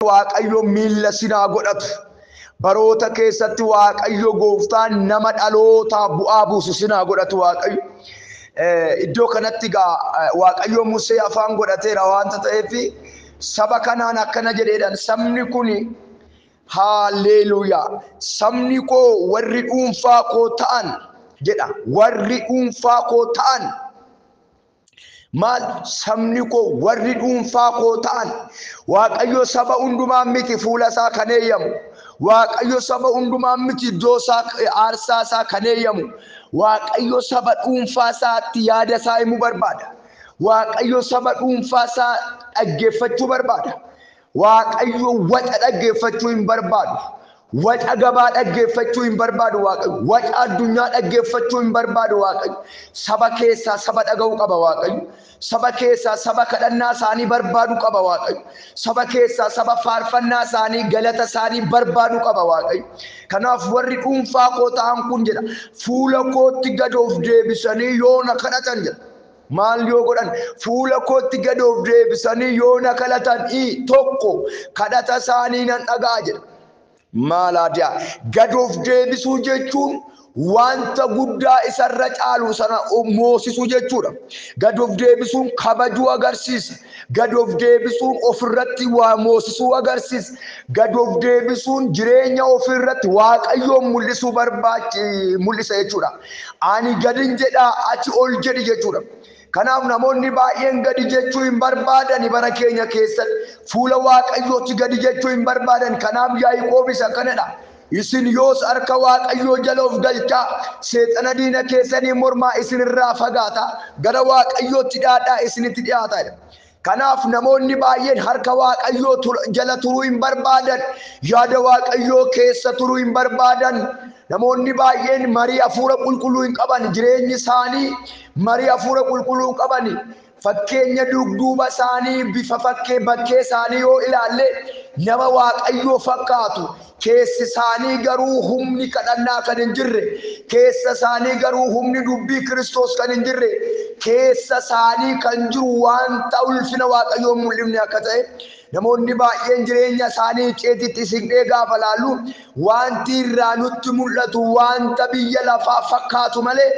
Waaqayyo miilla sinaa godhatu. Baroota keessatti Waaqayyo gooftaan nama dhalootaa bu'aa buusu sinaa godhatu Waaqayyo. Iddoo kanatti egaa Waaqayyo Musee afaan godhateera waanta ta'eef saba kanaan akkana jedheedhaan sabni kuni haalleluuyaa sabni koo warri dhuunfaa koo ta'an jedha, warri dhuunfaa koo ta'an maal? Sabni koo warri dhuunfaa koo ta'an. Waaqayyo saba hundumaan miti fuula isaa kan eeyyamu. Waaqayyo saba hundumaan miti iddoo isaa aarsaa isaa kan eeyyamu. Waaqayyo saba dhuunfaa isaatti yaada isaa himuu barbaada. Waaqayyo saba dhuunfaa isaa dhaggeeffachuu barbaada. Waaqayyo waca dhaggeeffachuu hin barbaadu. Waca gabaa dhaggeeffachuu hin barbaadu Waaqayyo. Waca addunyaa dhaggeeffachuu hin barbaadu Waaqayyo. Saba keessaa saba dhaga'uu qaba Waaqayyo. Saba keessaa saba kadhannaa isaanii barbaadu qaba Waaqayyo. Saba keessaa saba faarfannaa isaanii galata isaanii barbaadu qaba Waaqayyo. Kanaaf warri dhuunfaa koo ta'an kun jedha fuula kootti gad of deebisanii yoo na kadhatan jedha. Maal yoo godhan? Fuula kootti gad of deebisanii yoo na kadhatan tokko kadhata isaanii nan dhaga'a jedha. Maalaadiyaa gad of deebisuu jechuun wanta guddaa isarra caalu sana moosisuu jechuudha. Gad of deebisuun kabajuu agarsiisa. Gad of deebisuun ofirratti waa moosisuu agarsiisa. Gad of deebisuun jireenya ofirratti Waaqayyoon mul'isuu mul'isa jechuudha. Ani gadin jedhaa ati ol jedhi jechuudha. Kanaaf namoonni baay'een gadi jechuu hin barbaadan bara keenya keessatti. Fuula Waaqayyootti gadi jechuu hin barbaadan. Kanaaf Yaaqoob isa kanadha. Isin yoos harka Waaqayyoo jala of galchaa, seexana diina keessanii mormaa isinirraa fagaata, gara Waaqayyootti dhiyaadhaa isinitti dhiyaata. Kanaaf namoonni baay'een harka Waaqayyoo jala turuu hin barbaadan, yaada Waaqayyoo keessa turuu hin barbaadan. Namoonni baay'een marii hafuura qulqulluu hin qaban, jireenyi isaanii marii hafuura qulqulluu hin qaban. Fakkeenya dugduuba isaanii bifa fakkee bakkee isaanii yoo ilaalle nama Waaqayyoo fakkaatu, keessi isaanii garuu humni kadhannaa kan hin jirre, keessa isaanii garuu humni dubbii Kiristoos kan hin jirre, keessa isaanii kan jiru wanta ulfina Waaqayyoo mul'ifne akka ta'e namoonni baay'een jireenya isaanii icceetitti siqnee gaafa laallu wanti irraa nutti mul'atu wanta biyya lafaa fakkaatu malee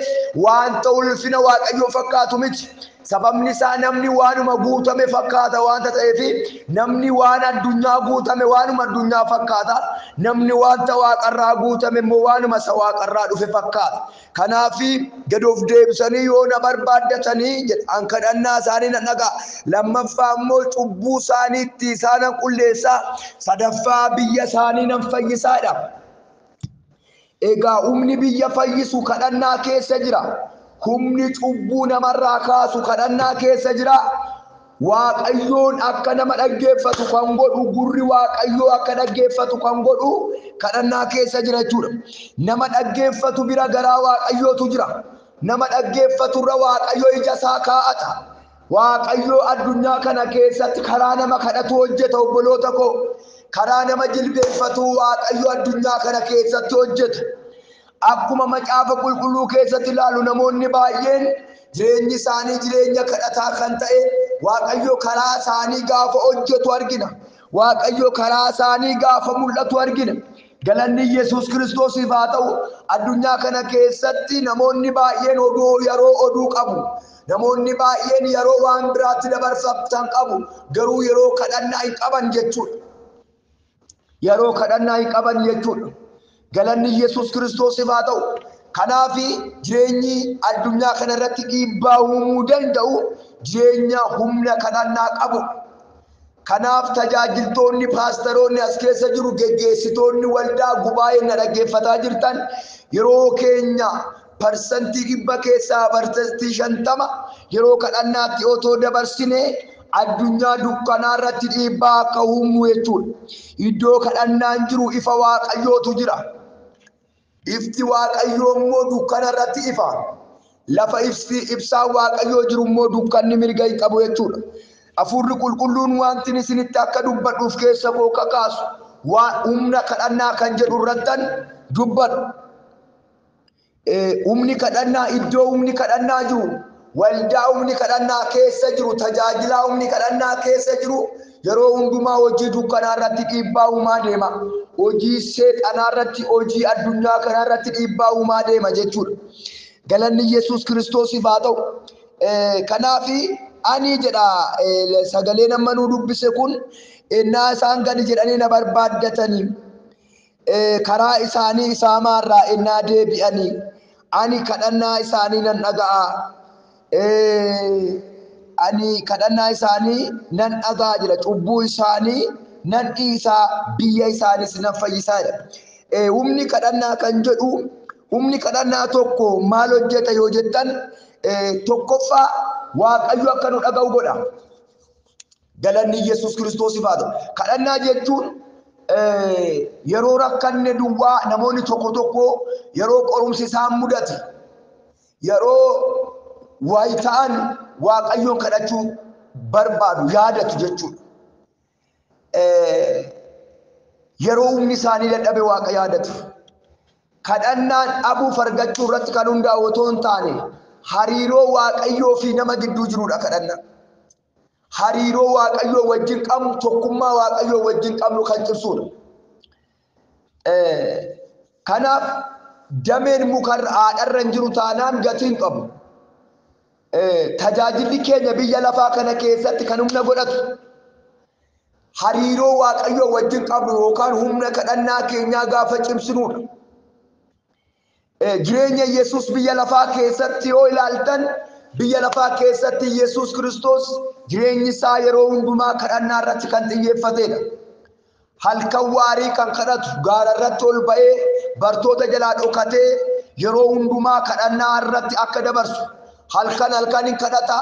wanta ulfina Waaqayyoo fakkaatu miti. Sababni isaa namni waanuma guutame fakkaata wanta ta'eef, namni waan addunyaa guutame waanuma addunyaa fakkaata. Namni wanta waaqarraa guutame immoo waanuma isa waaqarraa dhufe fakkaata. Kanaaf gad of deebisanii yoo na barbaaddatanii jedha, an kadhannaa isaanii nan dhaga'a. Lammaffaa immoo cubbuu isaaniitti isaanan qulleessaa. Sadaffaa biyya isaanii nan fayyisaadha. Egaa humni biyya fayyisu kadhannaa keessa jira. Humni cubbuu namarraa kaasu kadhannaa keessa jira. Waaqayyoon akka nama dhaggeeffatu kan godhu, gurri Waaqayyoo akka dhaggeeffatu kan godhu kadhannaa keessa jira jechuudha. Nama dhaggeeffatu bira garaa Waaqayyootu jira. Nama dhaggeeffaturra Waaqayyo ija isaa kaa'ata. Waaqayyoo addunyaa kana keessatti karaa nama kadhatu hojjeta obboloota koo. Karaa nama jilbeeffatu Waaqayyo addunyaa kana keessatti hojjeta. Akkuma macaafa qulqulluu keessatti ilaalu namoonni baay'een jireenyi isaanii jireenya kadhataa kan ta'e Waaqayyo karaa isaanii gaafa hojjetu argina. Waaqayyo karaa isaanii gaafa mul'atu argina. Galanni Yesuus Kiristoosiif haa ta'u. Addunyaa kana keessatti namoonni baay'een oduu yeroo oduu qabu. Namoonni baay'een yeroo waan biraatti dabarfatan qabu. Garuu yeroo kadhannaa hin qaban jechuudha. Yeroo kadhannaa hin qaban jechuudha. Galanni Yesuus Kiristoosiif haa ta'u. Kanaaf jireenyi addunyaa kana irratti dhiibbaa uumuu danda'u jireenya humna kadhannaa qabu. Kanaaf tajaajiltoonni, paastaroonni as keessa jiru, geggeessitoonni waldaa gubaa'ee na dhaggeeffataa jirtan, yeroo keenya 100% keessaa 50% yeroo kadhannaatti otoo dabarsine addunyaa dukkanaa irratti dhiibbaa akka uumnu jechuudha. Iddoo kadhannaan jiru ifa Waaqayyootu jira. Ifti Waaqayyoo immoo dukkana irratti ifa. Lafa ibsaan Waaqayyoo jiru immoo dukkanni mirga hin qabu jechuudha. Hafuurri qulqulluun wanti isinitti akka dubbadhuuf keessa koo kakaasu waan humna kadhannaa kan jedhu irrattan dubbadhu. Humni kadhannaa iddoo humni kadhannaa jiru Waldaa humni kadhannaa keessa jiru, tajaajilaa humni kadhannaa keessa jiru yeroo hundumaa hojii dukkanaa irratti dhiibbaa uumaa deema. Hojii seexanaa irratti, hojii addunyaa kanaa irratti dhiibbaa uumaa deema jechuudha. Galanni Yesuus Kiristoosiif haa ta'u. Kanaaf ani jedha sagalee nama nuu dubbise kun ennaa isaan gadi jedhanii na barbaaddatanii karaa isaanii isaamaarraa ennaa deebi'anii ani kadhannaa isaanii nan dhaga'a. Ani kadhannaa isaanii nan dhaga'a jedha. Cubbuu isaanii nan dhiisaa, biyya isaaniis nan fayyisaa jedha. Humni kadhannaa kan jedhu, humni kadhannaa tokko maal hojjeta yoo jettan, tokkoffaa Waaqayyo akka nu dhaga'u godha. Galanni Yesuus Kiristoosiif haa ta'u. Kadhannaa jechuun yeroo rakkanne duwwaa, namoonni tokko tokko yeroo qorumsi isaan mudate, yeroo wayi ta'an Waaqayyoon kadhachuu barbaadu, yaadatu jechuudha. Yeroo humni isaanii dadhabe Waaqa yaadatu. Kadhannaan dhabuuf argachuu irratti kan hundaa'u otoo hin taane hariiroo Waaqayyoo fi nama gidduu jirudha kadhannaan. Hariiroo Waaqayyoo wajjin qabnu, tokkummaa Waaqayyoo wajjin qabnu kan cimsudha. Kanaaf dameen mukarra haadharra hin jiru taanaan gatii hin qabu. Tajaajilli keenya biyya lafaa kana keessatti kan humna godhatu hariiroo Waaqayyoo wajjin qabnu yookaan humna kadhannaa keenyaa gaafa cimsinudha. Jireenya Yesuus biyya lafaa keessatti yoo ilaaltan, biyya lafaa keessatti Yesuus Kiristoos jireenyi isaa yeroo hundumaa kadhannaa irratti kan xiyyeeffatedha. Halkan waarii kan kadhatu, gaara irratti ol ba'ee bartoota jalaa dhokatee yeroo hundumaa kadhannaa irratti akka dabarsu, halkan halkan hin kadhata,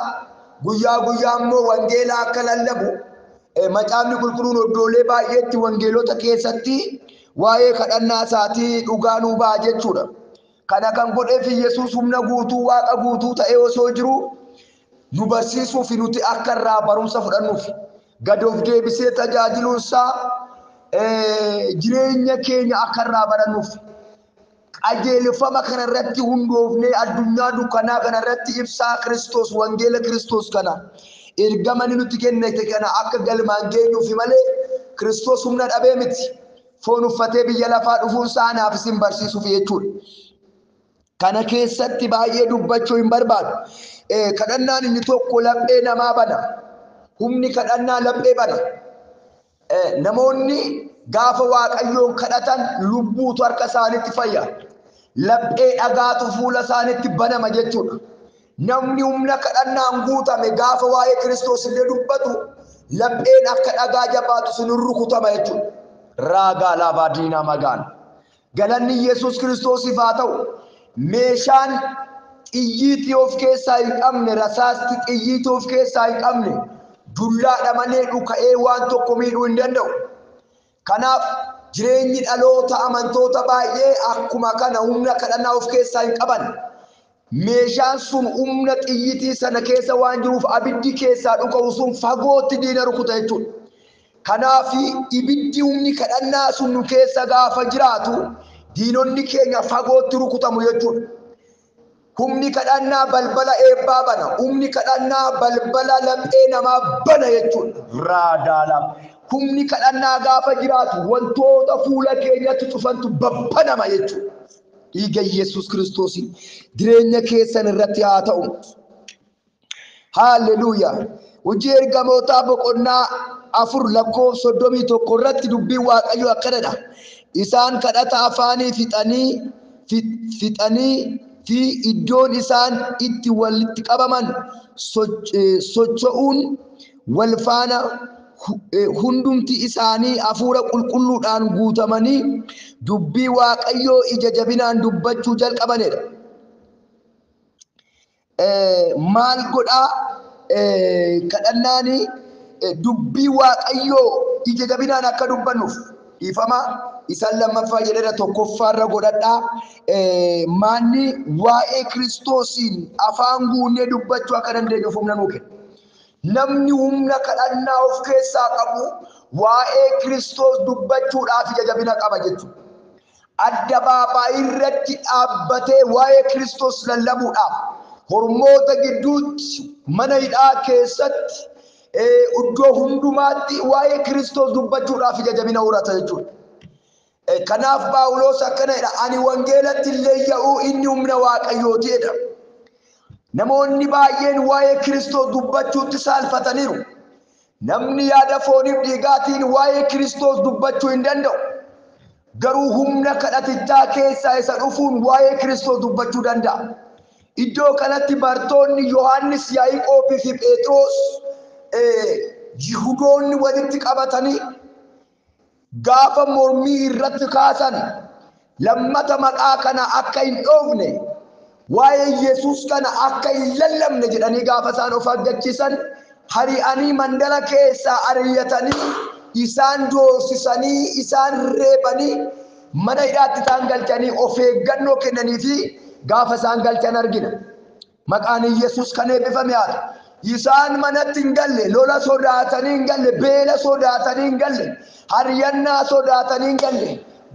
guyyaa guyyaa immoo wangeela akka lallabu Macaafni Qulqulluun oddoolee baay'eetti wangeelota keessatti waa'ee kadhannaa isaatii dhugaa nuu ba'a jechuudha. Kana kan godheef Yesuus humna guutuu, Waaqa guutuu ta'ee osoo jiru nu barsiisuu fi nuti akka irraa barumsa fudhannuuf. Gad of deebisee tajaajiluun isaa jireenya keenya akka irraa barannuuf. Qajeelfama kana irratti hundoofnee addunyaa dukkanaa kana irratti ibsaa Kiristoos, wangeela Kiristoos kana, ergama inni nutti kenne kana akka galmaan geenyuuf malee Kiristoos humna dhabee miti. Foon uffatee biyya lafaa dhufuun isaa anaaf isin barsiisuuf jechuudha. Kana keessatti baay'ee dubbachuu hin barbaadu. Kadhannaan inni tokko laphee namaa bana. Humni kadhannaa laphee bana. Namoonni gaafa Waaqayyoon kadhatan lubbuutu harka isaaniitti fayya. Laphee dhagaatu fuula isaaniitti banama jechuudha. Namni humna kadhannaan guutame gaafa waa'ee Kiristoos illee dubbatu lapheen akka dhagaa jabaatu sun rukutama jechuudha. Raagaa laabaa diinaa magaan. Galanni Yesuus Kiristoosiif haa ta'u. Meeshaan xiyyiitii of keessaa hin qabne, rasaasti xiyyiitii of keessaa hin qabne, dullaadha malee dhuka'ee waan tokko miidhuu hin danda'u. Kanaaf jireenyi dhaloota amantoota baay'ee akkuma kana humna kadhannaa of keessaa hin qaban. Meeshaan sun humna xiyyitii sana keessa waan jiruuf abiddi keessaa dhuka'u sun fagootti diina rukuta jechuudha. Kanaaf ibiddi humni kadhannaa sun nu keessa gaafa jiraatu diinonni keenya fagootti rukutamu jechuudha. Humni kadhannaa balbala eebbaa bana. Humni kadhannaa balbala laphee namaa bana jechuudha. Raadaala. Humni kadhannaa gaafa jiraatu wantoota fuula keenyatti cufantu babbanama jechuudha. Dhiiga Yesuus Kiristoosiin jireenya keessan irratti haa ta'u. Haalleluuyaa. Hojii Ergamootaa boqonnaa 4 lakkoofsa 31 irratti dubbiin Waaqayyoo akkanadha. Isaan kadhata afaanii fixanii fi iddoon isaan itti walitti qabaman socho'uun wal faana hundumti isaanii hafuura qulqulluudhaan guutamanii dubbii Waaqayyoo ija jabinaan dubbachuu jalqabanidha. Maal godhaa kadhannaan? Dubbii Waaqayyoo ija jabinaan akka dubbannuuf. Dhiifama, isaan lammaffaa jedheera, tokkoffaarra godhadhaa. Maanni waa'ee Kiristoosiin afaan guunnee dubbachuu akka dandeenyuuf humna nuu kenna. Namni humna kadhannaa of keessaa qabu waa'ee Kiristoos dubbachuudhaaf ija jabina qaba jechuudha. Addabaabaayii irratti dhaabbatee waa'ee Kiristoos lallabuudhaaf, Hormoota gidduutti, mana hidhaa keessatti, iddoo hundumaatti waa'ee Kiristoos dubbachuudhaaf ija jabina horata jechuudha. Kanaaf Phaawulos akkana jedha, ani wangeelatti illee yaa'uu inni humna Waaqayyooti jedha. Namoonni baay'een waa'ee Kiristoos dubbachuutti saalfataniiru. Namni yaada fooniif dhiigaatiin waa'ee Kiristoos dubbachuu hin danda'u. Garuu humna kadhatichaa keessaa isa dhufuun waa'ee Kiristoos dubbachuu danda'a. Iddoo kanatti bartoonni Yohaannis, Yaaqoobii fi Phexros Yihudoonni walitti qabatanii gaafa mormii irratti kaasan lammata maqaa kana akka hin dhoofne, waa'ee Yesuus kana akka hin lallabne jedhanii gaafa isaan of argachiisan, hari'anii mandara keessaa ari'atanii isaan doorsisanii isaan reebanii mana hidhaatti isaan galchanii of eeggannoo kennanii fi gaafa isaan galchan argina. Maqaan Yesuus kan eebbifame haa ta'u. Isaan manatti hin galle, lola sodaatanii hin galle, beela sodaatanii hin galle, hariyannaa sodaatanii hin galle.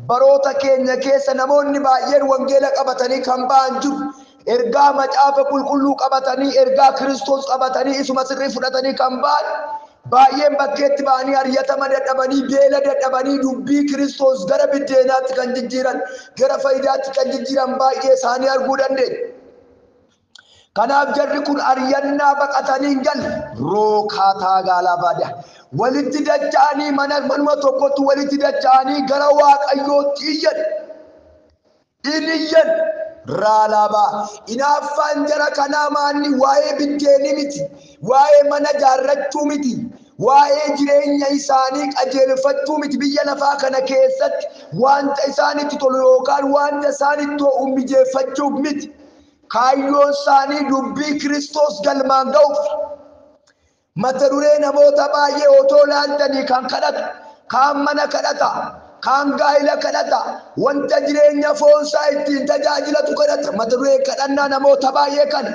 Baroota keenya keessa namoonni baay'een wangeela qabatanii kan ba'an jiru. Ergaa macaafa qulqulluu qabatanii, ergaa Kiristoos qabatanii, isuma sirrii fudhatanii kan ba'an baay'een bakkeetti ba'anii hariyatama dadhabanii, beela dadhabanii, dubbii Kiristoos gara biddeenaatti kan jijjiiran, gara faayidaatti kan jijjiiran baay'ee isaanii arguu dandeenya. Kanaaf jarri kun ari'annaa baqatanii hin galle. Rookaataa gaalaa baada. Walitti dacha'anii manuma tokkotti walitti dacha'anii gara Waaqayyootti iyyan. Inni iyyan raalaabaa. Hinaaffaan jara kanaa maanni waa'ee biddeenii miti. Waa'ee mana jaarrachuu miti. Waa'ee jireenya isaanii qajeelfachuu miti. Biyya lafaa kana keessatti wanta isaanitti tolu yookaan wanta isaanitti to'u mijeeffachuuf miti. Kaayyoon isaanii dubbii Kiristoos galmaan ga'uuf. Mata duree namoota baay'ee otoo laaltanii kan kadhatu, kaan mana kadhata, kaan gaa'ila kadhata, wanta jireenya foonsaa ittiin tajaajilatu kadhata. Mata duree kadhannaa namoota baay'ee kana.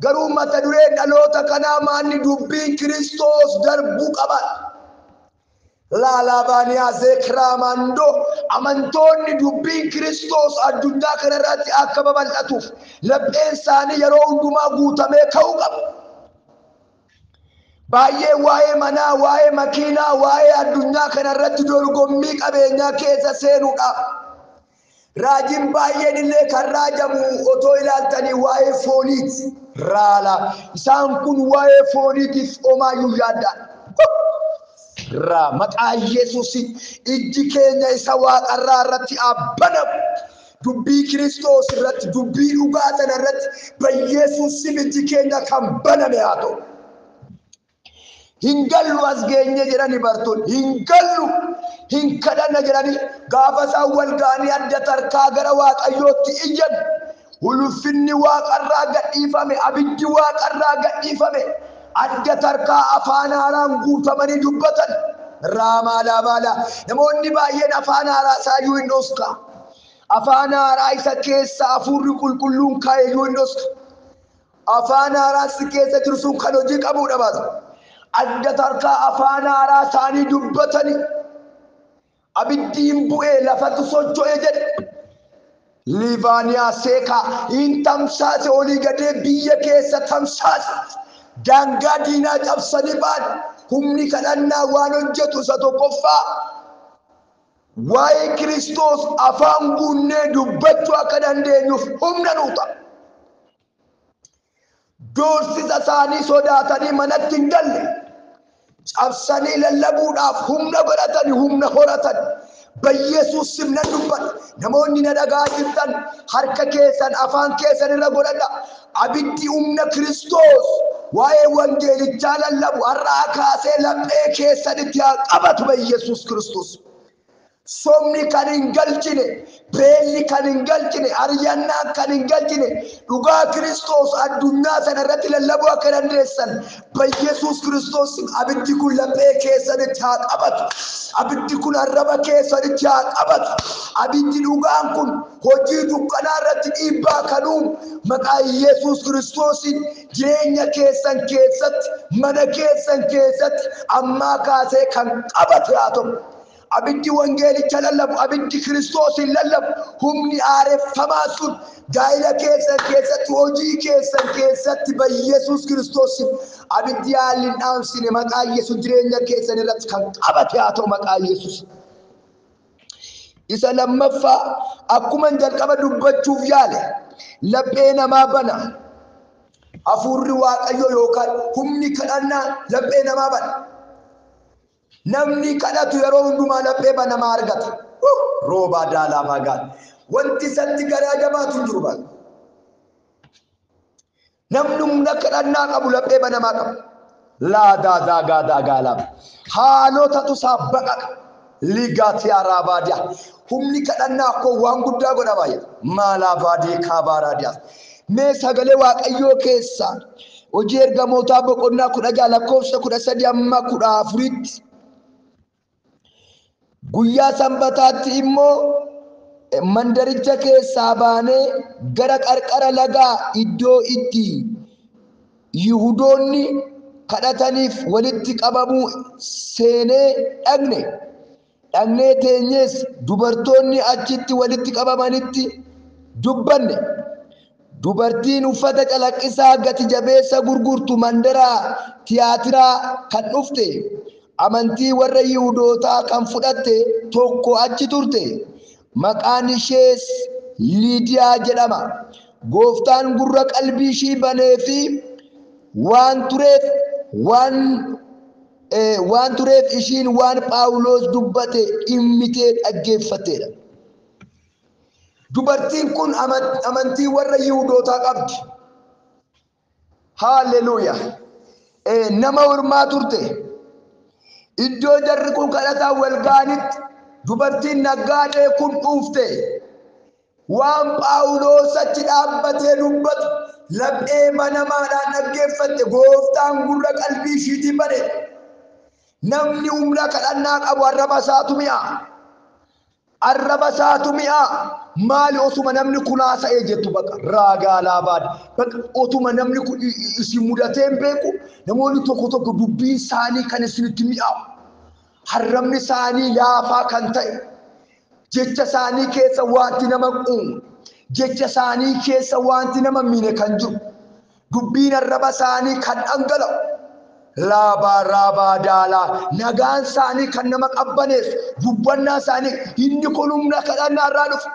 Garuu mata dureen dhaloota kanaa maanni dubbiin Kiristoos darbuu qaba. Laalabaaniyaa Zeekiraamandoo amantoonni dubbiin Kiristoos addunyaa kanarratti akka babal'atuuf lapheen isaanii yeroo hundumaa guutamee ka'uu qaba. Baay'ee waa'ee manaa, waa'ee makiinaa, waa'ee addunyaa kanarratti dorgommii qabeenyaa keessa seenuudha. Raajiin baay'een illee kan raajamu otoo ilaaltanii waa'ee fooniiti. Raala. Isaan kun waa'ee fooniitiif homaayyuu yaaddaan. Maqaa Yesuusiin ijji keenya isa waaqarraa irratti banamu. Dubbii Kiristoos irratti, dubbii dhugaa sana irratti Yesuusiin ijji keenya kan baname haa ta'u. Hin gallu as geenye jedhani bartoonni, hin gallu, hin kadhanna jedhani gaafa isaan wal ga'anii adda tarkaa gara Waaqayyootti iyyan. Ulfinni waaqarraa gadhiifame, abiddi waaqarraa gadhiifame. Adda tarkaa afaan haaraan guutamanii dubbatan. Raamaalaa namoonni baay'een afaan haaraa isaayyuu hin dhoska. Afaan haaraa isa keessa hafuurri qulqulluun kaa'eyyuu hin dhoska. Afaan haaraa si keessa jiru sun kan hojii qabuudha baasa. Adda tarkaa afaan haaraa isaanii dubbatanii abiddiin bu'ee lafatu socho'e jedhe. Liivaaniyaa seekaa hin tamsaase olii gadee biyya keessa tamsaase. Daangaa diinaa cabsanii ba'an. Humni kadhannaa waan hojjetu isa tokkoffaa waa'ee Kiristoos afaan guunnee dubbachuu akka dandeenyuuf humna nuu ta'a. Doorsisa isaanii sodaatanii manatti hin galle. Cabsanii lallabuudhaaf humna godhatanii humna horatan. Yesuus nan dubbadha. Namoonni na dhagaa jirtan harka keessan afaan keessan irra godhadha. Abiddi humna Kiristoos waa'ee wangeelichaa lallabu har'aa kaasee laphee keessanitti haa qabatu Yesuus Kiristoos. Somni kan hin galchine, beelli kan hin galchine, ari'annaan kan hin galchine, dhugaa Kiristoos addunyaa sana irratti lallabuu akka dandeessan Yesuus Kiristoos abiddi kun laphee keessanitti haa qabatu. Abiddi kun arraba keessanitti haa qabatu. Abiddi dhugaan kun hojii dukkanaa irratti dhiibbaa kan uumu maqaa Yesuus Kiristoosiin jireenya keessan keessatti, mana keessan keessatti ammaa kaasee kan qabate haa ta'u. Abiddi wangeelicha lallabu, abiddi Kiristoosin lallabu, humni aareffamaa sun gaa'ila keessan keessatti, hojii keessan keessatti Yesuus Kiristoosin abiddi haalli hin dhaamsine maqaa Yesuus jireenya keessan irratti kan qabate haa ta'u maqaa Yesuus. Isa lammaffaa akkuma jalqaba dubbachuuf yaale laphee namaa bana. Hafuurri Waaqayyoo yookaan humni kadhannaa laphee namaa bana. Namni kadhatu yeroo hundumaa laphee banamaa argata. Roobaa daalaa magaan. Wanti isatti garaa jabaatu hin jiru baala. Namni humna kadhannaa qabu laphee banamaa qaba. Laadaa daagaa daagaa lama. Haalotatu isaa baqaqa. Ligaati araabaadiyaa. Humni kadhannaa koo waan guddaa godha baay'ee. Maalaabaadii kaabaaraadiyaa. Mee sagalee Waaqayyoo keessaa hojii ergamootaa boqonnaa 16 lakkoofsa 13 amma 14tti. Guyyaa sanbataatti immoo mandaricha keessaa baanee gara qarqara lagaa iddoo itti Yihudoonni kadhataniif walitti qabamuu seenee dhaqne. Dhaqnee teenyees dubartoonni achitti walitti qabamanitti dubbanne. Dubartiin uffata calaqqisaa gati jabeessa gurgurtu mandara Tiyaatiraa kan dhufte amantii warra Yihudootaa kan fudhatte tokko achi turte. Maqaan ishees Liidiyaa jedhama. Gooftaan gurra qalbii ishii banee fi waan tureef ishiin waan Phaawulos dubbate dhimmitee dhaggeeffatteedha. Dubartiin kun amantii warra Yihudootaa qabdi. Haalleluuyaa. Nama ormaa turte. Iddoo jarri kun kadhataa wal ga'anitti dubartiin naggaadee kun dhufte. Waan Phaawulos achi dhaabbatee dubbatu laphee banamaadhaan dhaggeeffatte. Gooftaan gurra qalbii ishiitiin bane. Namni humna kadhannaa qabu arraba isaatu mi'a. Arraba isaatu mi'a. Maali osuma namni kun haasa'ee jettu baqa raagaa laabaadha. Baqa otuma namni kun isin mudatee hin beeku namoonni tokko tokko dubbiin isaanii kan isinitti mi'aawu. Arrabni isaanii laafaa kan ta'e. Jecha isaanii keessa wanti nama quumu. Jecha isaanii keessa wanti nama miine kan jiru. Dubbiin arraba isaanii kan dhangala'u. Laabaa raabaa daalaa. Nagaan isaanii kan nama qabbaneessu. Dubbannaa isaanii inni kun humna kadhannaa irraa dhufu.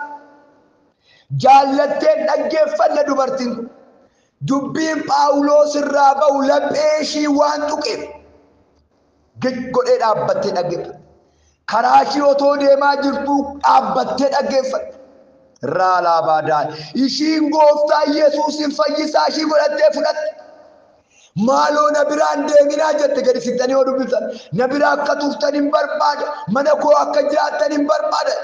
Jaallatteen dhaggeeffanne dubartiin kun. Dubbiin Phaawulos irraa ba'u laphee ishii waan tuqeef godhee dhaabbattee dhaggeeffatte. Karaa ishii otoo deemaa jirtuu dhaabbattee dhaggeeffatte. Raalaabaa daala. Ishiin gooftaa Yesuusin fayyisaa ishii godhattee fudhatte. Maaloo na biraan deeminaa jette gadi siqxanii yoo dubbiftan. Na bira akka turtan hin barbaada. Mana koo akka jiraattan hin barbaada.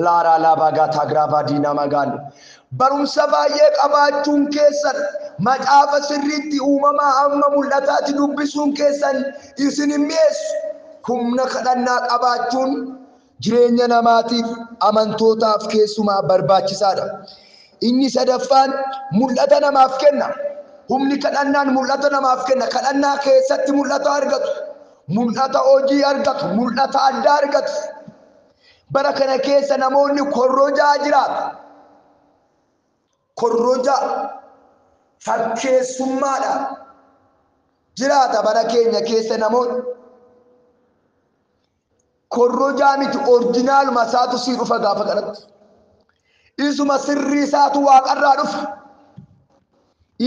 Laaraa laabaa gaataa giraabaa diinaa magaalu. Barumsa baay'ee qabaachuun keessan macaafa sirriitti uumamaa amma mul'ataatti dubbisuun keessan isin hin mi'eessu. Humna kadhannaa qabaachuun jireenya namaatiif amantootaaf keessumaa barbaachisaadha. Inni sadaffaan mul'ata namaaf kenna. Humni kadhannaan mul'ata namaaf kenna. Kadhannaa keessatti mul'ata argatu. Mul'ata hojii argatu. Mul'ata addaa argatu. Bara kana keessa namoonni korrojaa jiraatu. Korrojaa fakkeessummaadha jiraata bara keenya keessa namoonni. Korrojaa miti orjinaaluma isaatu sii dhufa gaafa kanatti. Isuma sirrii isaatu waaqarraa dhufa.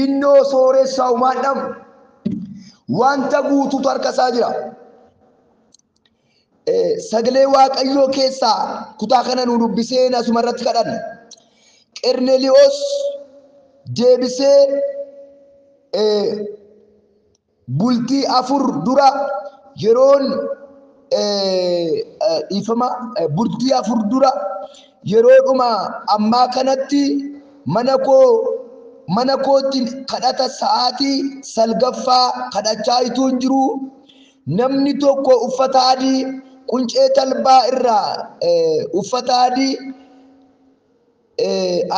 Innoo sooressaa uumaan dhabu. Wanta guutuutu harka isaa jira. Sagalee Waaqayyoo keessaa kutaa kana nu dubbisee asuma irratti kadhanna. Qerneliyoos deebisee bultii 4 dura yeroon dhiifama bultii 4 dura yeroodhuma ammaa kanatti mana kootti kadhata sa'aatii 9ffaa kadhachaa ituu hin jiru. Namni tokko uffata adii quncee talbaa irraa uffata adii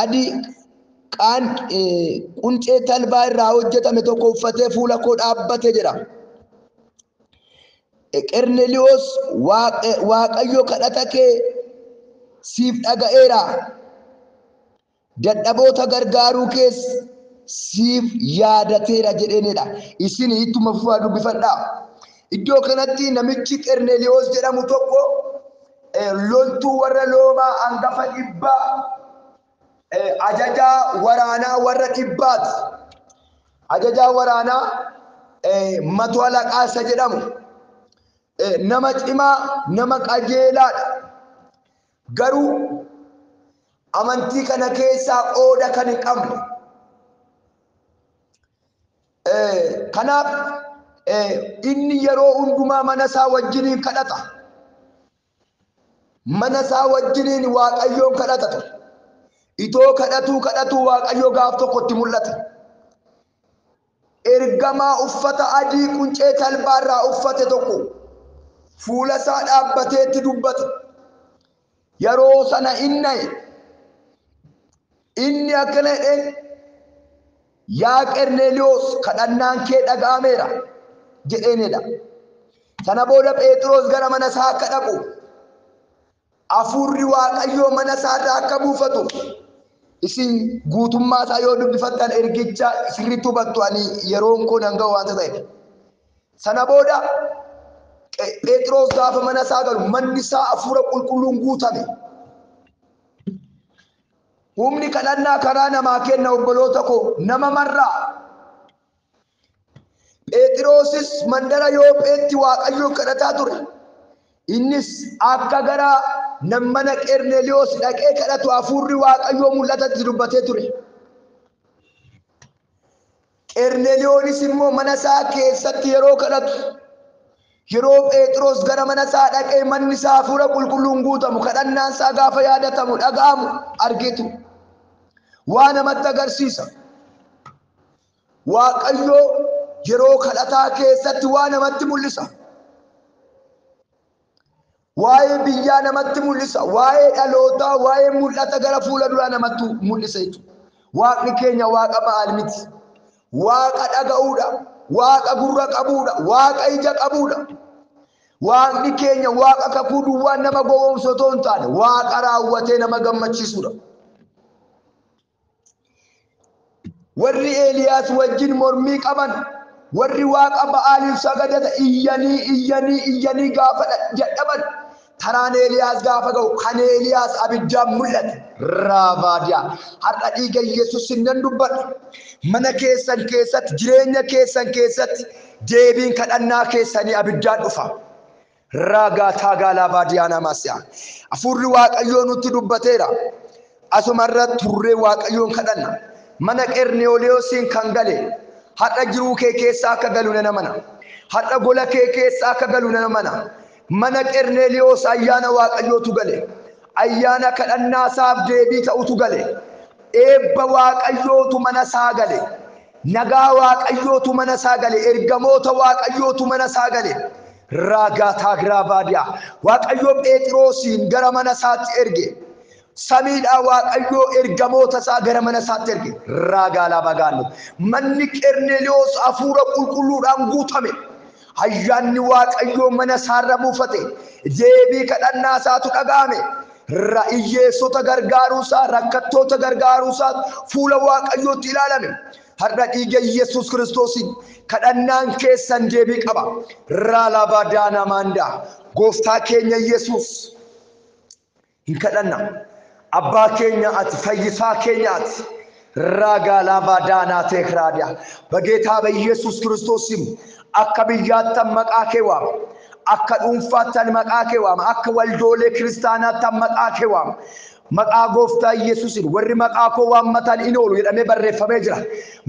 adii quncee talbaa irraa hojjetame tokko uffatee fuula koo dhaabbate jedha. Qerneliyoos Waaqayyo kadhata kee siif dhaga'eera. Dadhaboota gargaaruu kees siif yaadateera jedheenidha. Isin ittuma fufaa dubbifadhaa. Iddoo kanatti namichi Qerneliyoos jedhamu tokko loltuu warra Roomaa hangafa dhibbaa, ajajaa waraanaa warra dhibbaati. Ajajaa waraanaa mato alaqaa isa jedhamu. Nama cimaa, nama qajeelaadha. Garuu amantii kana keessaa qooda kan hin qabne. Kanaaf inni yeroo hundumaa mana isaa wajjiniin kadhata. Mana isaa wajjiniin Waaqayyoon kadhata ture. Itoo kadhatuu kadhatuu Waaqayyo gaaf tokkotti mul'ate. Ergamaa uffata adii quncee talbaarraa uffate tokko fuula isaa dhaabbateetti dubbate. Yeroo sana inni inni akkana jedheen, yaa Qerneliyoos kadhannaan kee dhaga'ameera jedheenidha. Sana booda Phexros gara mana isaa akka dhaqu, hafuurri Waaqayyoo mana isaarraa akka buufatu, isin guutummaa isaa yoo dubbifattan ergicha sirriitti hubattu, ani yeroon koo nan ga'u waanta ta'eef. Sana booda Phexros gaafa mana isaa galu manni isaa hafuura qulqulluun guutame. Humni kadhannaa karaa namaa kenna, obboloota koo, nama marraa. Phexrosis mandara Yoopheetti Waaqayyoon kadhataa ture. Innis akka gara mana Qerneliyoos dhaqee kadhatu hafuurri Waaqayyoo mul'atatti dubbatee ture. Qerneliyoonis immoo mana isaa keessatti yeroo kadhatu, yeroo Phexros gara mana isaa dhaqee manni isaa hafuura qulqulluun guutamu, kadhannaan isaa gaafa yaadatamu dhaga'amu argeetu. Waa namatti agarsiisa. Waaqayyo yeroo kadhataa keessatti waa namatti mul'isa. Waa'ee biyyaa namatti mul'isa. Waa'ee dhalootaa, waa'ee mul'ata gara fuula duraa namatti mul'isa jechuudha. Waaqni keenya Waaqa Ba'aal miti. Waaqa dhaga'uudha. Waaqa gurra qabuudha. Waaqa ija qabuudha. Waaqni keenya Waaqa kakuu duwwaan nama gowwoomsu otoo hin taane, Waaqa raawwatee nama gammachiisudha. Warri Eeliyaas wajjin mormii qaban, warri Waaqa Ba'aaliif sagadata iyyanii iyyanii iyyanii gaafa dadhaban, taraan Eeliyaas gaafa ga'u kan Eeliyaas abiddaan mul'ate. Raabaadiyaa. Har'a dhiiga Yesuus nan dubbadha. Mana keessan keessatti, jireenya keessan keessatti deebiin kadhannaa keessanii abiddaan dhufa. Raagaa taagaalaa baadiyaa namaasiyaa. Hafuurri Waaqayyoo nutti dubbateera. Asumarra turree Waaqayyoon kadhanna. Mana Qerneeliyoosiin kan gale har'a jiruu kee keessa akka galu nan amana. Har'a gola kee keessa akka galu nan amana. Mana Qerneeliyoos ayyaana Waaqayyootu gale. Ayyaana kadhannaa isaaf deebii ta'utu gale. Eebba Waaqayyootu mana isaa gale. Nagaa Waaqayyootu mana isaa gale. Ergamoota Waaqayyootu mana isaa gale. Raagaa taagiraa baadiyaa. Waaqayyo Phexrosiin gara mana isaatti erge. Samiidhaa Waaqayyoo ergamoota isaa gara mana isaatti erge. Raagaa laabagaanno. Manni Qerneeliyoos hafuura qulqulluudhaan guutame. Ayyaanni Waaqayyoo mana isaarra buufate. Deebii kadhannaa isaatu dhaga'ame. Hiyyeessota gargaaruu isaa, rakkattoota gargaaruu isaa fuula Waaqayyootti ilaalame. Har'a dhiiga Yesuus Kiristoosiin kadhannaan keessan deebii qaba. Raalabadaana maandaa. Gooftaa keenya Yesuus hin kadhanna. Abbaa keenya ati, fayyisaa keenya ati. Raagaa laabadaanaa teekraadiyaa. በጌታ በኢየሱስ ክርስቶስ ስም akka biyyaattan maqaa kee waama. Akka dhuunfaattan maqaa kee waama. Akka waldoolee kiristaanaattan maqaa kee waama. Maqaa gooftaa Yesuusin warri maqaa koo waammatan in oolu jedhamee barreeffamee jira.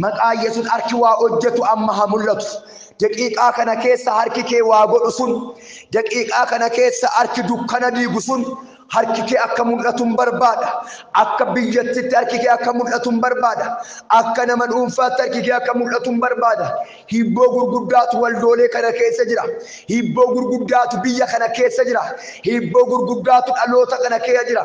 Maqaa Yesuus harki waa hojjetu amma haa mul'atu. Daqiiqaa kana keessa harki kee waa godhu sun, daqiiqaa kana keessa harki dukkana diigu sun Harki kee akka mul'atu hin barbaada. Akka biyyattitti harki kee akka mul'atu hin barbaada. Akka nama dhuunfaatti harki kee akka mul'atu hin barbaada. Hibboo gurguddaatu waldoolee kana keessa jira. Hibboo gurguddaatu biyya kana keessa jira. Hibboo gurguddaatu dhaloota kana keessa jira.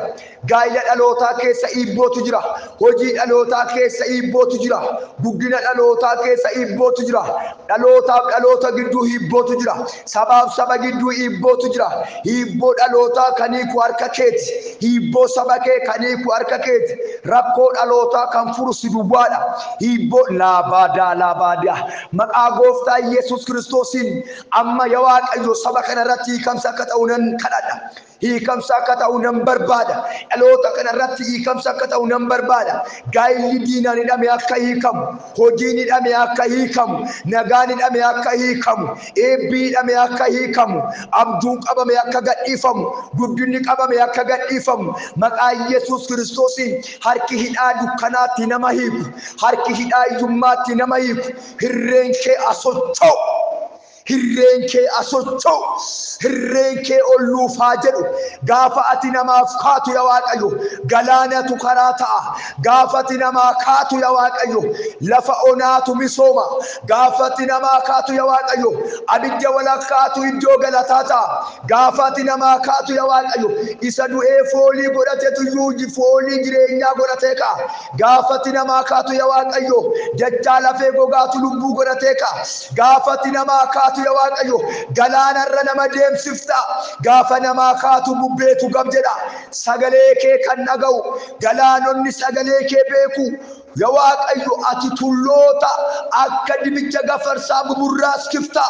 Gaa'ila dhalootaa keessa hibbootu jira. Hojii dhalootaa keessa hibbootu jira. Guddina dhalootaa keessa hibbootu jira. Dhalootaaf dhaloota gidduu hibbootu jira. Sabaaf saba gidduu hibbootu jira. Hibboo dhalootaa kan hiiku harka keeti. Hibboo saba kee kan hiiku harka keeti. Rakkoo dhalootaa kan furu si duwwaadha. Hibboo laabaadaa laabaadaa. Maqaa gooftaa Yesuus Kiristoosiin amma yaa Waaqayyo saba kana irratti hiikamsa akka ta'u nan kadhadha. Hiikamsa akka ta'u nan barbaada. Dhaloota kana irratti hiikamsa akka ta'u nan barbaada. Gaa'illi diinaan hidhame akka hiikamu, hojiin hidhame akka hiikamu, nagaan hidhame akka hiikamu, eebbi hidhame akka hiikamu, abjuun qabame akka gadhiifamu, guddinni qabame akka gadhiifamu, maqaa Yesuus Kiristoosiin harki hidhaa dukkanaatti nama hiiku, harki hidhaa hiyyummaatti nama hiiku, hirreen kee asocho'u. Hirreen kee asocho'u, hirreen kee ol nuufaa jedhu. Gaafa ati namaaf kaatu yaa Waaqayyo, galaanatu karaa ta'a. Gaafa ati namaa kaatu yaa Waaqayyo, lafa onaatu misooma. Gaafa ati namaa kaatu yaa Waaqayyo, abidda walakkaatu iddoo galataa ta'a. Gaafa ati namaa kaatu yaa Waaqayyo, isa du'ee foolii godhatetu iyyuu foolii jireenyaa godhatee ka'a. Gaafa ati namaa kaatu yaa Waaqayyo, dachaa lafee gogaatu lubbuu godhatee ka'a. Gaafa ati namaa kaatu yaa Waaqayyo, galaanarra nama deemsifta. Gaafa namaa kaatu bubbeetu gab jedha. Sagalee kee kan dhaga'u, galaanonni sagalee kee beeku. Yaa Waaqayyo, ati tulloota akka dibicha gafarsaa buburraaskifta.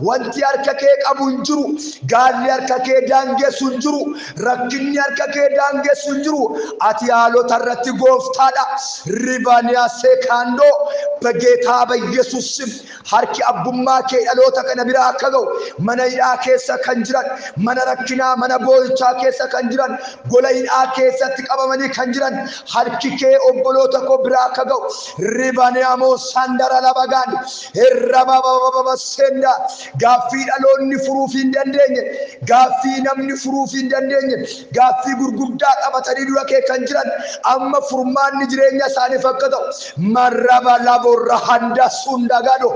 Wanti harka kee qabu hin jiru. Gaalli harka kee daangessu hin jiru. Rakkinni harka kee daangessu hin jiru. Ati haalota irratti gooftaadha. Ribaaniyaa seekaandoo በጌታ በኢየሱስ ስም harki abbummaa kee dhaloota kana bira akka ga'u, mana hidhaa keessa kan jiran, mana rakkinaa, mana boo'ichaa keessa kan jiran, gola hidhaa keessatti qabamanii kan jiran, harki kee obboloota koo bira akka ga'u. Ribaaniyamoo sandara labagaan herrababababa senda. Gaaffii dhaloonni furuuf hin dandeenye, gaaffii namni furuuf hin dandeenye, gaaffii gurguddaa qabatanii dura kee kan jiran, amma furmaanni jireenya isaaniif akka ta'u. Marraba laborra handa sundagado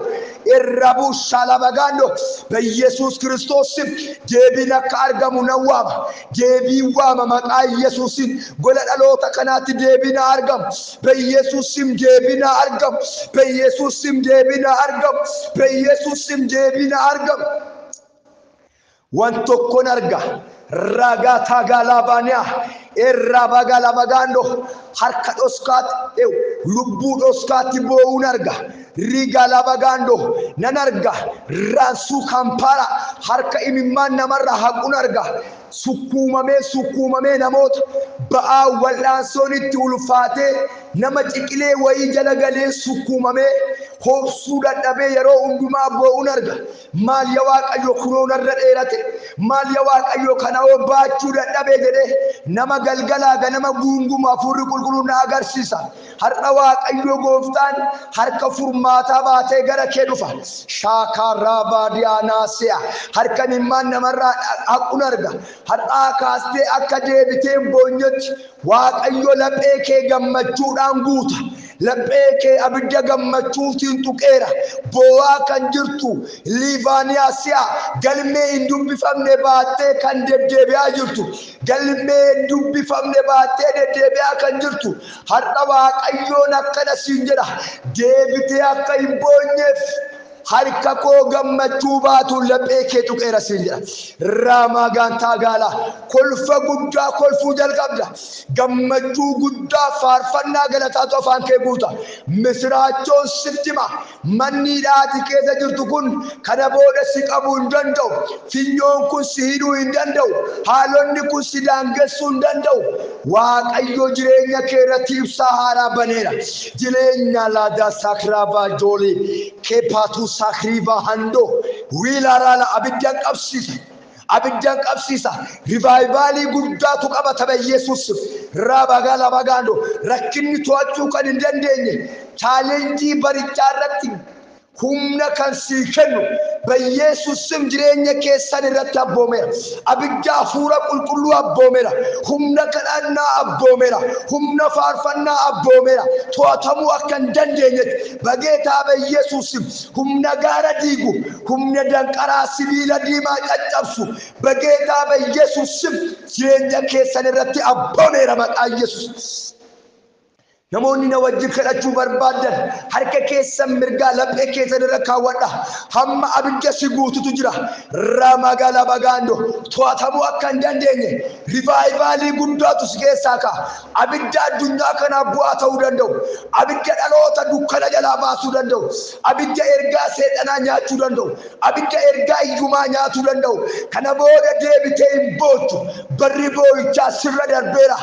irrabu shalabagando በኢየሱስ ክርስቶስ ስም deebiin akka argamu nan waama. Deebiin waama maqaa Yesuusin gola dhaloota kanaatti deebiin haa argamu. በኢየሱስ ስም deebiin haa argamu. በኢየሱስ ስም deebiin haa argamu. በኢየሱስ ስም deebiin haa argamu. Waan tokkon arga. Ragaa taagaalaabaaniyaa irraa bagaalabagaando harka dhoskaatti, lubbuu dhoskaatti boo'uun arga. Rigalabagando nan arga. Raansuu kampaara harka imimmaan namarraa haquun arga. Sukkuumamee sukkuumamee namoota ba'aa wal'aansoon itti ulfaatee, nama ciqilee wayii jala galee sukkuumamee hobsuu dadhabee yeroo hundumaa boo'uun arga. Maal yaa Waaqayyo, kunoo narra dheerate, maal yaa Waaqayyo, kana hoo baachuu dadhabee jedhee nama galgalaa ganama guunguma hafuurri qulqulluun na agarsiisa. Har'a Waaqayyo gooftaan harka furmaataa baatee gara kee dhufa. Shaakarabaadiyaanaasiya harka imimmaan namarraa haquun arga. Har'aa kaastee akka deebitee hin boonyetti Waaqayyo laphee kee gammachuudhaan guuta. Laphee kee abidda gammachuutiin tuqeera. Boo'aa kan jirtu Liivaaniyaasiyaa, galmee hin dubbifamne baattee kan deddeebi'aa jirtu, galmee hin dubbifamne baattee deddeebi'aa kan jirtu, har'a Waaqayyoon akkana siin jedha: deebitee akka hin boonyeef harka koo gammachuu baatuun laphee kee tuqeera siin jedha. Raamaa gaantaa gaalaa kolfa guddaa kolfuu jalqabda. Gammachuu guddaa faarfannaa galataatu afaan kee guuta. Misiraachoon sitti hima. Manni hidhaati keessa jirtu kun kana booda si qabuu hin danda'u. Finyoon kun si hidhuu hin danda'u. Haalonni kun si daangessuu hin danda'u. Waaqayyo jireenya kee irratti ibsaa haaraa baneera. Jireenya laadaa saakiraabaa joolii keepaatuu saakriivaa handoo wiilaaraala abiddaan qabsiisa. Abiddaan qabsiisa. Revival guddaatu qabata በኢየሱስ raabagala bagaando. Rakkinni to'achuu kan hin dandeenye challenge barichaa irratti Humna kan sii kennu በኢየሱስ ስም jireenya keessan irratti abboomeera. Abidda hafuura qulqulluu abboomeera. Humna kadhannaa abboomeera. Humna faarfannaa abboomeera. To'atamuu akka hin dandeenyetti በጌታ በኢየሱስ ስም humna gaara diigu, humna danqaraa sibiila diimaa caccabsu በጌታ በኢየሱስ ስም jireenya keessan irratti abboomeera maqaa Yesuus. Namoonni na wajjin kadhachuu barbaadan harka keessan mirgaa laphee keessan irra kaawwadha. Hamma abidda si guututu jira. Ramagala bagaando to'atamuu akka hin dandeenye rivaayivalii guddaatu si keessaa ka'a. Abidda addunyaa kanaaf bu'aa ta'uu danda'u. Abidda dhaloota dukkana jalaa baasuu danda'u. Abidda ergaa seexanaa nyaachuu danda'u. Abidda ergaa hiyyumaa nyaatuu danda'u. Kana booda deebitee hin boottu. Barri boo'ichaa sirra darbeera.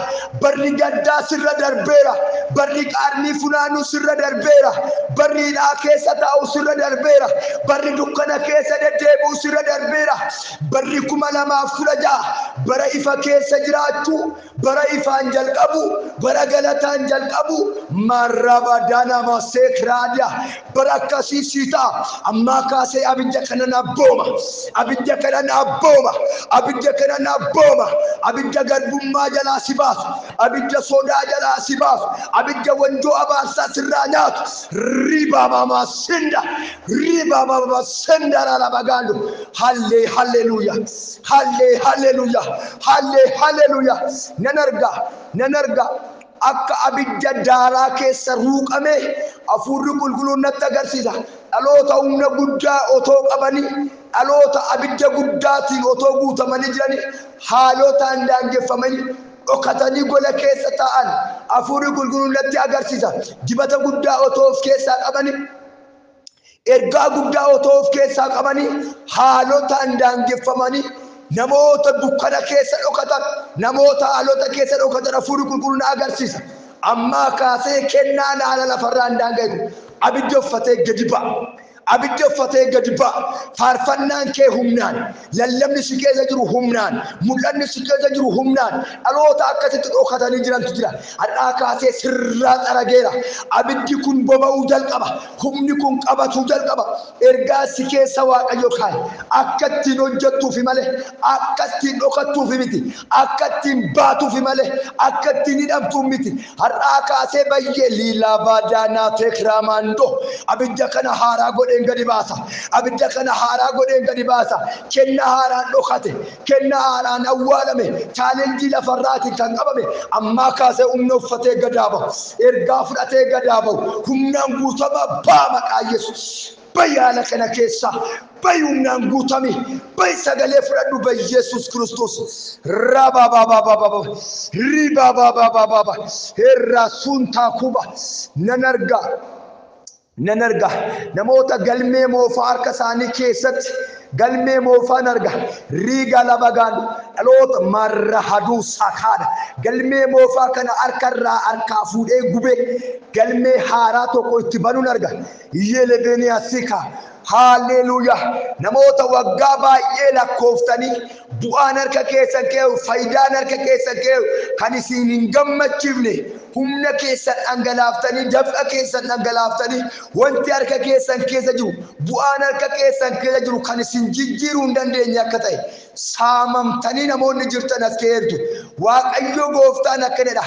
Barri gaddaa sirra darbeera. Barri qaarnii funaanuu sirra darbeera. Barri hidhaa keessa taa'u sirra darbeera. Barri dukkana keessa deddeebi'u sirra darbeera. Barri 2016 bara ifa keessa jiraachuu, bara ifaan jalqabu, bara galataan jalqabu, marrabadaanama seekraadiya bara akkasii sii ta'a. Ammaa kaasee abidda kanan abbooma. Abidda kanan abbooma. Abidda kanan abbooma. Abidda garbummaa jalaa si baasu. Abidda sodaa jalaa si baasu. Abidda wanjoo abaarsaa sirraa nyaatu. Ribaabama sinda. Ribaabama sinda laalabagaandu. Hallee halleluuya. Hallee halleluuya. Hallee halleluuya. Nan arga. Nan arga. Akka abidda daaraa keessa ruuqame hafuurri qulqulluun natti agarsiisa. Dhaloota humna guddaa otoo qabanii, dhaloota abidda guddaatiin otoo guutamanii jiranii, haalotaan daangeffamanii dhokatanii gola keessa taa'an hafuurri qulqulluun natti agarsiisa. Dibata guddaa otoo of keessaa qabanii, ergaa guddaa otoo of keessaa qabanii, haalotaan daangeffamanii namoota dukkana keessa dhokatan, namoota haalota keessa dhokatan hafuurri qulqulluun agarsiisa. Ammaa kaasee kennaan haala lafarraa hin daanga'e abidda uffatee gadi ba'a. Abidda uffatee gadi ba'a. Faarfannaan kee humnaan, lallabni si keessa jiru humnaan, mul'anni si keessa jiru humnaan, dhaloota akkasitti dhokatanii jirantu jira. Har'aa kaasee sirraa xarageera. Abiddi kun boba'uu jalqaba. Humni kun qabatuu jalqaba. Ergaa si keessa Waaqayyo kaa'e. Akka ittiin hojjettuufi malee, akka ittiin dhokattuufi miti, akka ittiin baatuufi malee, akka ittiin hidhamtuuf miti. Har'aa kaasee bayyee liilaa baadaanaa teekraamaandoo abidda kana haaraa godhee gadi baasa. Abidda kana haaraa godheen gadi baasa. Kenna haaraan dhokate, kenna haaraan awwaalame, chaalenjii lafarraatiin kan qabame ammaa kaasee humna uffatee gadaa bahu, ergaa fudhatee gadaa bahu, humnaan guutama baa maqaa Yesuus. Bayi haala kana keessaa, bayi humnaan guutami, bayi sagalee fudhadhu bayi Yesuus Kiristoos. Rabababababa, ribababababa, herraa suntaa kuba nan arga. Nan arga namoota galmee moofaa harka isaanii keessatti galmee moofaan arga. Riiga labagaan dhaloota marra haduu sakaadha. Galmee moofaa kana harkarraa harkaa fuudhee gubee galmee haaraa tokko itti banuun arga. Yelebeeniyaa sika. Haalleluuyaa. Namoota waggaa baay'ee lakkooftanii bu'aan harka keessan kee'u, faayidaan harka keessan kee'u kan isin hin gammachiifne humna keessan dhangalaaftanii, dafqa keessan dhangalaaftanii, wanti harka keessan keessa jiru, bu'aan harka keessan keessa jiru kan isin jijjiiruu hin dandeenye akka ta'e saamamtanii namoonni jirtan as keertu. Waaqayyo gooftaan akka jedha.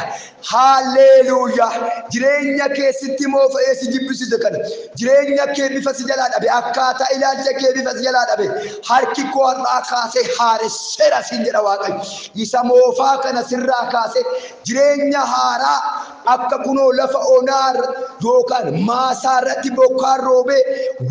Haalleluuyaa. Jireenya keessatti moofa'ee si jibbisiise kana, jireenya kee bifa si jalaa dhabe, akkaataa ilaalcha kee bifa si jalaa dhabe, harki koo har'aa kaasee haaresseera siin jedha Waaqayyo. Isa moofaa kana sirraa kaasee jireenya haaraa akka kunoo lafa onaa yookaan maasaa irratti bokkaan roobee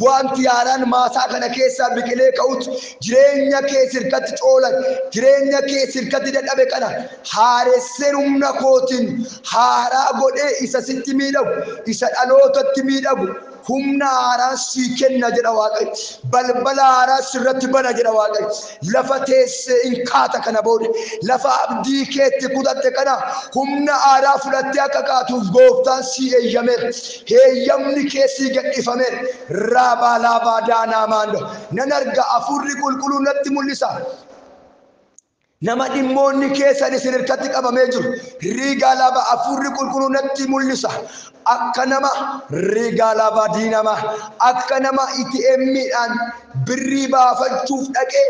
wanti haaraan maasaa kana keessaa biqilee ka'utti jireenya kee sirkatti coolan, jireenya kee sirkatti dadhabe kana haaresseen humna kootiin haaraa godhee isa sitti miidhagu, isa dhalootatti miidhagu humna haaraa sii kenna jedha Waaqayyo. Balbala haaraa sirratti bana jedha Waaqayyo. Lafa teessee hin kaata kana booda, lafa abdii keetti kutatte kana humna haaraa fudhattee akka kaatuuf gooftaan sii eeyyameera. Heeyyamni kee sii gadhiifameera. Raabaa laabaa daanaa maandoo. Nan arga hafuurri qulqulluun natti mul'isa. Nama dhimmoonni keessan isin harkatti qabamee jiru. Riigaa laba hafuurri qulqulluu natti mul'isa. Akka nama riigaa laba diinama. Akka nama ATM'dhaan birrii baafachuuf dhaqee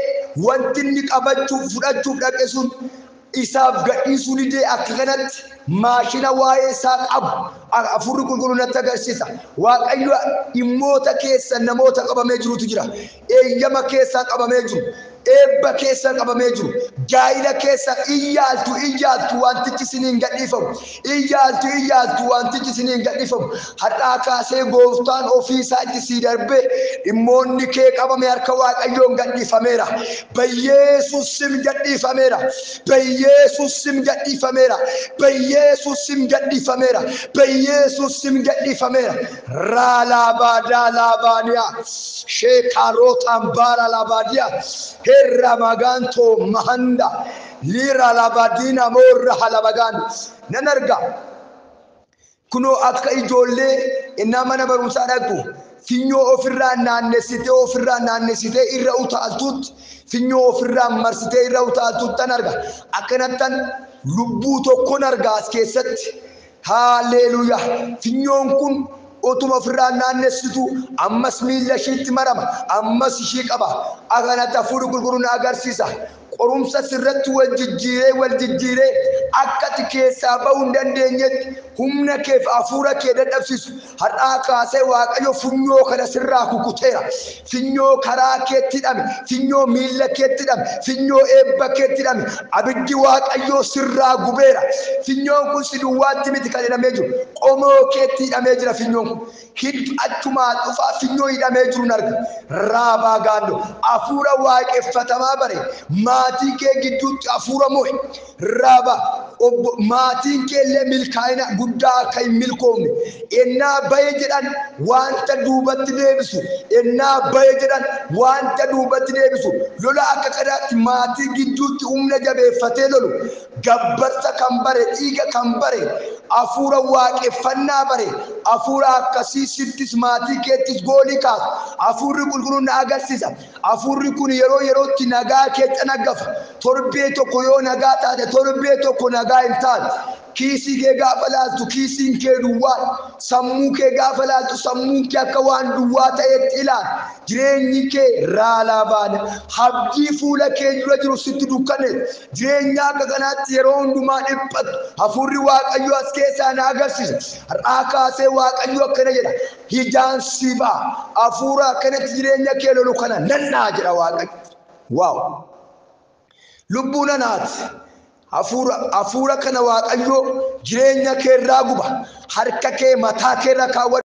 wanti inni qabachuuf fudhachuuf dhaqe sun isaaf gadhiisuu didee akka kanatti maashina waa'ee isaa qabu hafuurri qulqulluu natti agarsiisa. Waaqayyo dhimmoota keessan namoota qabamee jirutu jira. Eeyyama keessaa qabamee jiru. Eebba keessan qabamee jiru. Gaa'ila keessa iyyaaltu iyyaaltu wantichi isiniin gadhiifamu. Iyyaaltu iyyaaltu wantichi isiniin gadhiifamu. Har'aa kaasee gooftaan ofii isaatti sii darbee dhimmoonni kee qabame harka Waaqayyoon gadhiifameera. Bayyeesuus sim gadhiifameera. Bayyeesuus sim gadhiifameera. Bayyeesuus sim gadhiifameera. Bayyeesuus sim gadhiifameera. Raalaabaadaalaabaaniyaa. Sheekaarotaan baala laabaadiyaa. Herramaganto mahanda lira labadina morra halabagan nan arga kunoo akka ijoollee innaa mana barumsaa dhaqxu finyoo ofirraa naannessitee irra utaaltuutti finyoo ofirraa marsitee irra utaaltuutti tan arga akkanattan lubbuu tokkon arga as keessatti. Haalleluuyaa. Finyoon kun otuma ofirraa naannessitu ammas miilla ishiitti marama, ammas ishii qaba. Akkanatti hafuurri qulqulluun agarsiisa. Qorumsa sirratti wal jijjiiree akka ati keessaa bahuu hin dandeenyetti humna keef hafuura kee dadhabsiisu. Har'aa kaasee Waaqayyo funyoo kana sirraa kukuteera. Funyoo karaa keetti hidhame, funyoo miilla keetti hidhame, funyoo eebba keetti hidhame. Abiddi Waaqayyoo sirraa gubeera. Funyoon kun si duwwaatti miti kan hidhamee jiru. Qomoo keetti hidhamee jira funyoon kun. Hiddu achumaa dhufaa funyoo hidhamee jiru arga. Raabaa gaandoo hafuura waaqeffatamaa bare maatii kee gidduutti hafuura mo'e. Raaba maatiin kee illee milkaa'ina guddaa akka hin milkoomne. Ennaa bahe jedhan wanta duubatti deebisu. Ennaa bahe jedhan wanta duubatti deebisu. Lola akka kanaatti maatii gidduutti humna jabeeffatee lolu. Gabbarsa kan bare, dhiiga kan bare, hafuura waaqeffannaa bare, hafuura akkasii sittis maatii keettis goolii kaasu. Hafuurri qulqulluun na agarsiisa. Hafuurri kun yeroo yerootti nagaa kee canaggafa. Torbee tokko yoo nagaa taate torbee tokko nagaa hin taate. Kiisii kee gaafa laaltu kiisiin kee duwwaa. Sammuu kee gaafa laaltu sammuun kee akka waan duwwaa ta'etti ilaala. Jireenyi kee raalaa baana. Abdii fuula kee dura jiru sitti dukkaneef. Jireenya akka kanaatti yeroo hundumaa dhiphattu. Hafuurri Waaqayyoo as keessaa na agarsiisa. Har'aa kaasee Waaqayyo akkana jedha. Hijaan si ba'a. Hafuura akkanatti jireenya kee lolu kana nannaa jedha Waaqayyo. Waaw. Lubbuu nanaati. Hafuura kana Waaqayyo jireenya kee irraa guba. Harka kee mataa kee irra kaawwadhu.